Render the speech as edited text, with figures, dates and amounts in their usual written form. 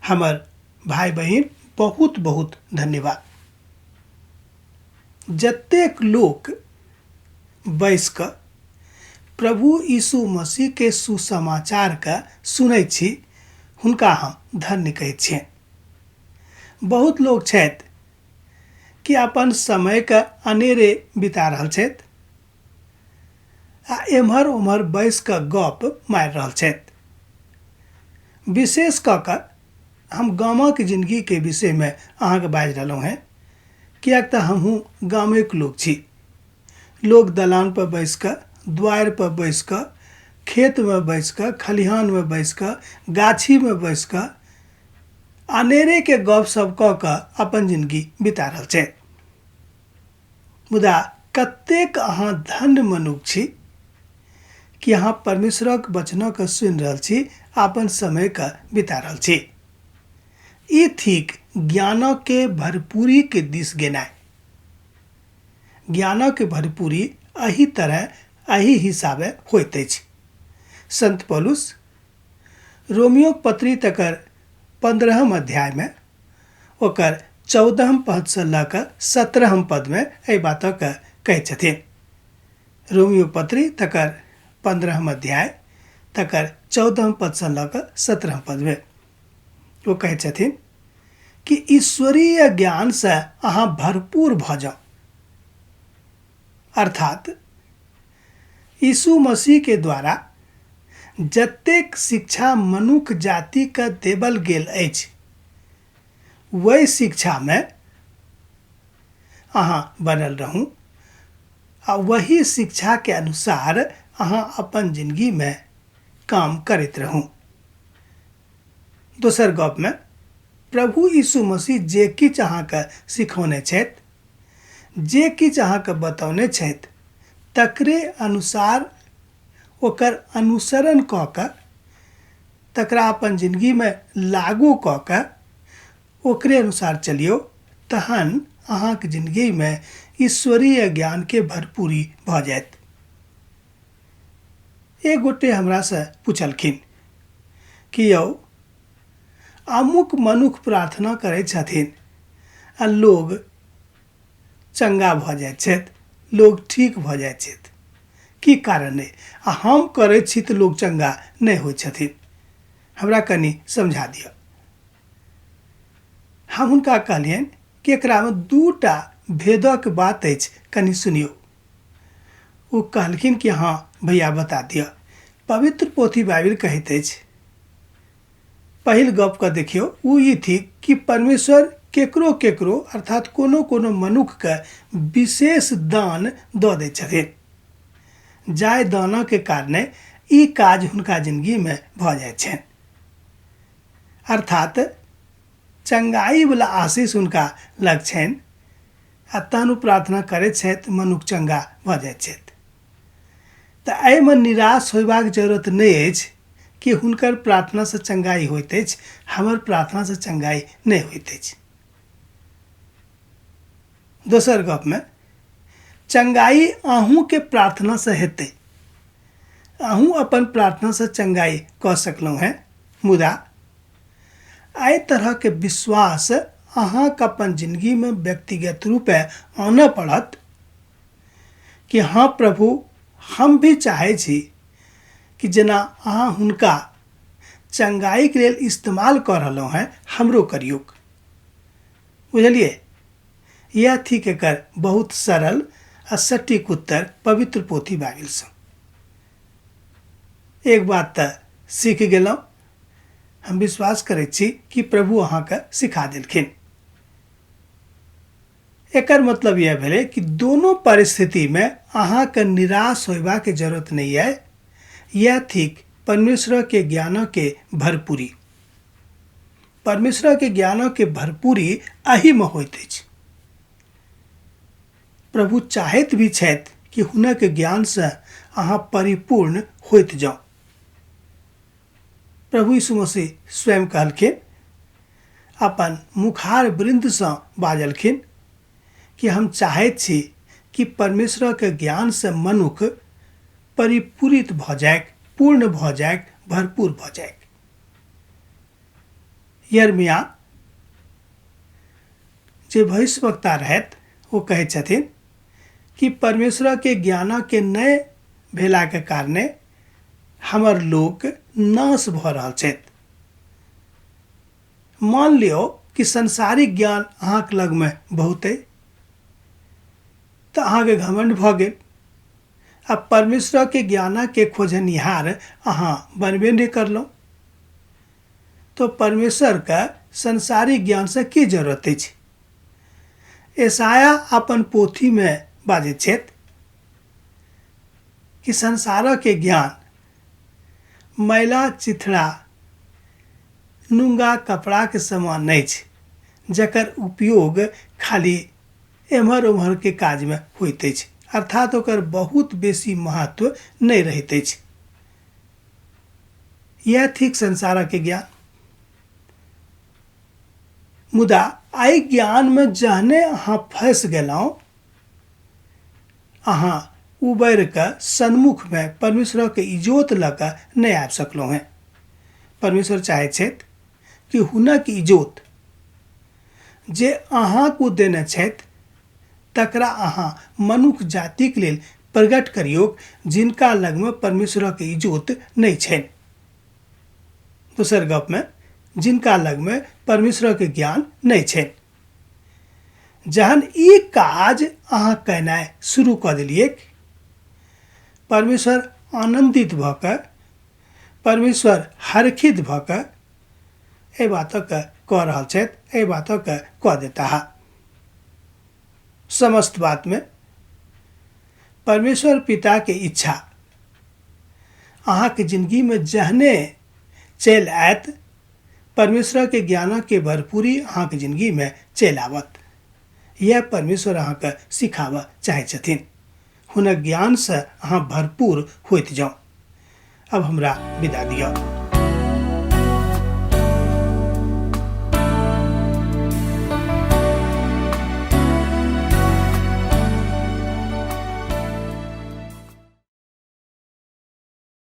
हमर भाय बहिन, बहुत बहुत धन्यवाद। जतेक लोक बैस कऽ प्रभु यीशु मसीह के सुसमाचार के सुनै छी, हुनका हम धन्य कहै छियनि। बहुत लोक छथि कि अपन समयके अनेरे बिता रहल छथि आ एम्हर ओम्हर बैस कऽ गप मारि रहल छथि। विशेष कऽ कऽ हम गामक जिनगीके विषयमे अहाँके बाजि रहलहुँ हेँ, किएक तऽ हमहूँ गामेके लोक छी। लोक दलानपर बैस कऽ, दुआरिपर बैस कऽ, खेतमे बैस कऽ, खलिहानमे बैस कऽ, गाछीमे बैस कऽ अनेरेके गपशप कऽ कऽ अपन जिनगी बिता रहल छथि। मुदा कतेक अहाँ धन्य मनुख छी कि अहाँ परमेश्वरक वचनके सुनि रहल छी, अपन समयके बिता रहल छी। ई थिक ज्ञानके भरपूरीके दिस गेनाइ। ज्ञानक भरपूरी एहि तरह, एहि हिसाबे होइत अछि। संत पौलुस रोमियोक पत्री तकर 15 अध्यायमे ओकर 14 पदसँ लऽ कऽ 17 पदमे एहि बातक कहै छथिन। रोमियो पत्री तकर 15 अध्याय तकर 14 पदसँ लऽ कऽ 17 पदमे ओ कहै छथिन कि ईश्वरीय ज्ञानसँ अहाँ भरपूर भऽ जाउ, अर्थात यीशु मसीह के द्वारा जतेक शिक्षा मनुख जातिके देबल गेल अछि, वही शिक्षामे अहाँ बनल रहू आ वही शिक्षाके अनुसार अहाँ अपन जिंदगीमे काम करैत रहू। दोसर गपमे प्रभु यीशु मसीह जे किछु अहाँके सिखौने छथि, जे किछु अहाँके बतौने छथि, तकरे अनुसार ओकर अनुसरण कऽ कऽ, तकरा अपन जिंदगीमे लागू कऽ कऽ ओकरे अनुसार चलियौ, तहन अहाँके जिंदगीमे ईश्वरीय ज्ञानके भरपूरी भऽ जायत। एक गोटे हमरासँ पुछलखिन कि यौ, अमुक मनुख प्रार्थना करै छथिन आ लोग चंगा भऽ जाइ छथि, लोग ठीक भऽ जाइ छथि, की कारण अइ? आ हम करै छी तऽ लोग चंगा नहि होइ छथिन, हमरा कनि समझा दिअ। हम हुनका कहलियनि कि एकरामे दूटा भेदक बात अछि, कनि सुनियौ। ओ कहलखिन कि हँ भैया, बता दिअ। पवित्र पोथी बाइबिल कहैत अछि, पहिल गपके देखियौ, ओ ई थिक कि परमेश्वर केकरो केकरो, अर्थात कोनो कोनो मनुखके विशेष दान दऽ दै छथिन, जाहि दानके कारणे ई काज हुनका जिंदगीमे भऽ जाइ छनि, अर्थात चंगाईवला आशीष हुनका लग छनि आ तहन ओ प्रार्थना करैत छथि, मनुख चंगा भऽ जाइत छथि। तऽ एहिमे निराश होयबाक जरूरत नहि अछि कि हुनकर प्रार्थनासँ चंगाई होइत अछि, हमर प्रार्थनासँ चंगाई नहि होइत अछि। दोसर गपमे चंगाई अहूँके प्रार्थनासँ हेतै, अहूँ अपन प्रार्थनासँ चंगाई कऽ सकलहुँ हेँ, मुदा एहि तरहके विश्वास अहाँके अपन जिंदगीमे व्यक्तिगत रूपे आनऽ पड़त कि हाँ प्रभु, हम भी चाहै छी कि जेना अहाँ हुनका चंगाईके लेल इस्तेमाल कऽ रहलहुँ हेँ, हमरो करियौक। बुझलियै? इएह थिक एकर बहुत सरल आ सटीक उत्तर पवित्र पोथी बाइबिलसँ। एक बात तऽ सीख गेलहुँ, हम विश्वास करै छी कि प्रभु अहाँके सिखा देलखिन। एकर मतलब यह भेलै कि दोनों परिस्थितिमे अहाँके निराश होयबाक जरूरत नहि अइ। यह थिक परमेश्वरके ज्ञानके भरपूरी। परमेश्वरके ज्ञानके भरपूरी एहिमे होइत अछि। प्रभु चाहैत भी छथि कि हुनक ज्ञानसँ अहाँ परिपूर्ण होइत जाउ। प्रभु यीशु मसीह स्वयं कहलखिन, अपन मुखार वृन्दसँ बाजलखिन कि हम चाहैत छी कि परमेश्वरके ज्ञानसँ मनुख परिपूरित भऽ जाइक, पूर्ण भऽ जाइक, भरपूर भऽ जाइक। यिर्मयाह जे भविष्यवक्ता रहथि ओ कहै छथिन कि परमेश्वरके ज्ञानके नहि भेलाके कारणे हमर लोक नाश भऽ रहल छथि। मान लियौ कि संसारिक ज्ञान अहाँके लगमे बहुत अइ तऽ अहाँके घमण्ड भऽ गेल आ परमेश्वरके ज्ञानके खोजनिहार अहाँ बनबे नहि करलहुँ तो परमेश्वरके संसारिक ज्ञानसँ की जरूरत अछि। एसाया अपन पोथीमे बाजैत छथि कि संसारके ज्ञान मैला चिथड़ा नुंगा कपड़ाके समान अछि जकर उपयोग खाली एम्हर ओम्हरके काजमे होइत अछि, अर्थात ओकर बहुत बेसी महत्व नहि रहैत अछि। इएह थिक संसारके ज्ञान। मुदा एहि ज्ञानमे जहने अहाँ फँसि गेलहुँ, अहाँ उबरि कऽ सन्मुखमे परमेश्वरके इजोत लऽ कऽ नहि आबि सकलहुँ हेँ। परमेश्वर चाहै छथि कि हुनक इजोत जे अहाँके ओ देने छथि तकरा अहाँ मनुख जातिक लेल प्रकट करियौक जिनका लगमे परमेश्वरक इजोत नहि छनि। दोसर गपमे जिनका लगमे परमेश्वरक ज्ञान नहि छनि। जहन ई काज अहाँ केनाइ शुरू कऽ देलियै, परमेश्वर आनन्दित भऽ कऽ, परमेश्वर हर्षित भऽ कऽ एहि बातके कऽ रहल छथि, एहि बातके कऽ देताह। समस्त बातमे परमेश्वर पिताके इच्छा अहाँके जिंदगीमे जहने चलि आयत, परमेश्वरके ज्ञानके भरपूरी अहाँके जिंदगीमे चलि आवत। यह परमेश्वर अहाँके सिखाबऽ चाहै छथिन। हुनक ज्ञानसँ अहाँ भरपूर होइत जाउ। अब हमरा विदा दिअ।